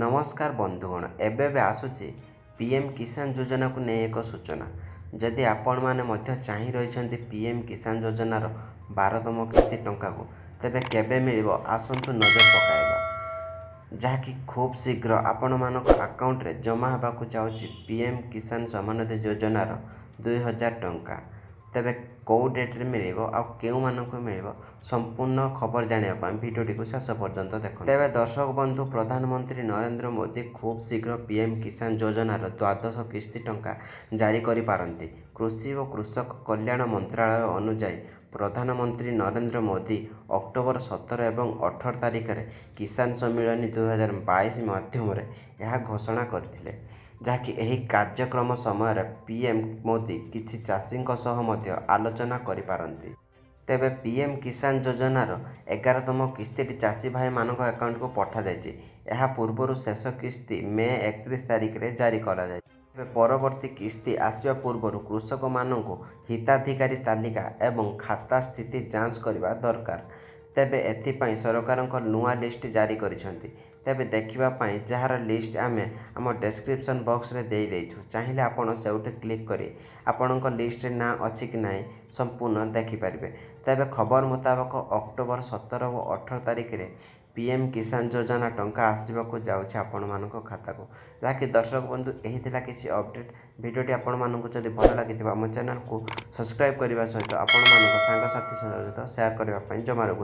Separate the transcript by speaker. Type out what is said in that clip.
Speaker 1: ନମସ୍କାର ବନ୍ଧୁଗଣ, ଏବେ ଏବେ ଆସୁଛି ପିଏମ୍ କିଷାନ ଯୋଜନାକୁ ନେଇ ଏକ ସୂଚନା। ଯଦି ଆପଣମାନେ ମଧ୍ୟ ଚାହିଁ ରହିଛନ୍ତି ପିଏମ୍ କିଷାନ ଯୋଜନାର 12ତମ କିସ୍ତି ଟଙ୍କାକୁ, ତେବେ କେବେ ମିଳିବ, ଆସନ୍ତୁ ନଜର ପକାଇବା। ଯାହାକି ଖୁବ୍ ଶୀଘ୍ର ଆପଣମାନଙ୍କ ଆକାଉଣ୍ଟରେ ଜମା ହେବାକୁ ଯାଉଛି ପିଏମ୍ କିଷାନ ସମ୍ମାନନିଧି ଯୋଜନାର 2000 ଟଙ୍କା। ତେବେ କେଉଁ ଡେଟ୍ରେ ମିଳିବ ଆଉ କେଉଁମାନଙ୍କୁ ମିଳିବ, ସମ୍ପୂର୍ଣ୍ଣ ଖବର ଜାଣିବା ପାଇଁ ଭିଡ଼ିଓଟିକୁ ଶେଷ ପର୍ଯ୍ୟନ୍ତ ଦେଖନ୍ତୁ। ତେବେ ଦର୍ଶକ ବନ୍ଧୁ, ପ୍ରଧାନମନ୍ତ୍ରୀ ନରେନ୍ଦ୍ର ମୋଦି ଖୁବ୍ ଶୀଘ୍ର ପିଏମ୍ କିଷାନ ଯୋଜନାର ଦ୍ୱାଦଶ କିସ୍ତି ଟଙ୍କା ଜାରି କରିପାରନ୍ତି। କୃଷି ଓ କୃଷକ କଲ୍ୟାଣ ମନ୍ତ୍ରାଳୟ ଅନୁଯାୟୀ, ପ୍ରଧାନମନ୍ତ୍ରୀ ନରେନ୍ଦ୍ର ମୋଦି ଅକ୍ଟୋବର 17 ଏବଂ 18 ତାରିଖରେ କିଷାନ ସମ୍ମିଳନୀ 2022 ମାଧ୍ୟମରେ ଏହା ଘୋଷଣା କରିଥିଲେ। ଯାହାକି ଏହି କାର୍ଯ୍ୟକ୍ରମ ସମୟରେ ପିଏମ୍ ମୋଦି କିଛି ଚାଷୀଙ୍କ ସହ ମଧ୍ୟ ଆଲୋଚନା କରିପାରନ୍ତି। ତେବେ ପିଏମ୍ କିଷାନ ଯୋଜନାର 11ତମ କିସ୍ତିଟି ଚାଷୀ ଭାଇମାନଙ୍କ ଆକାଉଣ୍ଟକୁ ପଠାଯାଇଛି। ଏହା ପୂର୍ବରୁ ଶେଷ କିସ୍ତି ମେ 31 ତାରିଖରେ ଜାରି କରାଯାଇଛି। ତେବେ ପରବର୍ତ୍ତୀ କିସ୍ତି ଆସିବା ପୂର୍ବରୁ କୃଷକମାନଙ୍କୁ ହିତାଧିକାରୀ ତାଲିକା ଏବଂ ଖାତା ସ୍ଥିତି ଯାଞ୍ଚ କରିବା ଦରକାର। ତେବେ ଏଥିପାଇଁ ସରକାରଙ୍କ ନୂଆ ଲିଷ୍ଟ ଜାରି କରିଛନ୍ତି। ତେବେ ଦେଖିବା ପାଇଁ ଯାହାର ଲିଷ୍ଟ ଆମେ ଆମ ଡେସ୍କ୍ରିପସନ୍ ବକ୍ସରେ ଦେଇଦେଇଛୁ, ଚାହିଁଲେ ଆପଣ ସେଇଠି କ୍ଲିକ୍ କରି ଆପଣଙ୍କ ଲିଷ୍ଟରେ ନାଁ ଅଛି କି ନାହିଁ ସମ୍ପୂର୍ଣ୍ଣ ଦେଖିପାରିବେ। ତେବେ ଖବର ମୁତାବକ ଅକ୍ଟୋବର 17 ଓ 18 ତାରିଖରେ ପିଏମ୍ କିଷାନ ଯୋଜନା ଟଙ୍କା ଆସିବାକୁ ଯାଉଛି ଆପଣମାନଙ୍କ ଖାତାକୁ। ଯାହାକି ଦର୍ଶକ ବନ୍ଧୁ, ଏହି ଥିଲା କିଛି ଅପଡ଼େଟ୍। ଭିଡ଼ିଓଟି ଆପଣମାନଙ୍କୁ ଯଦି ଭଲ ଲାଗିଥିବ, ଆମ ଚ୍ୟାନେଲକୁ ସବସ୍କ୍ରାଇବ୍ କରିବା ସହିତ ଆପଣମାନଙ୍କ ସାଙ୍ଗସାଥି ସହିତ ସେୟାର କରିବା ପାଇଁ ଜମାରୁ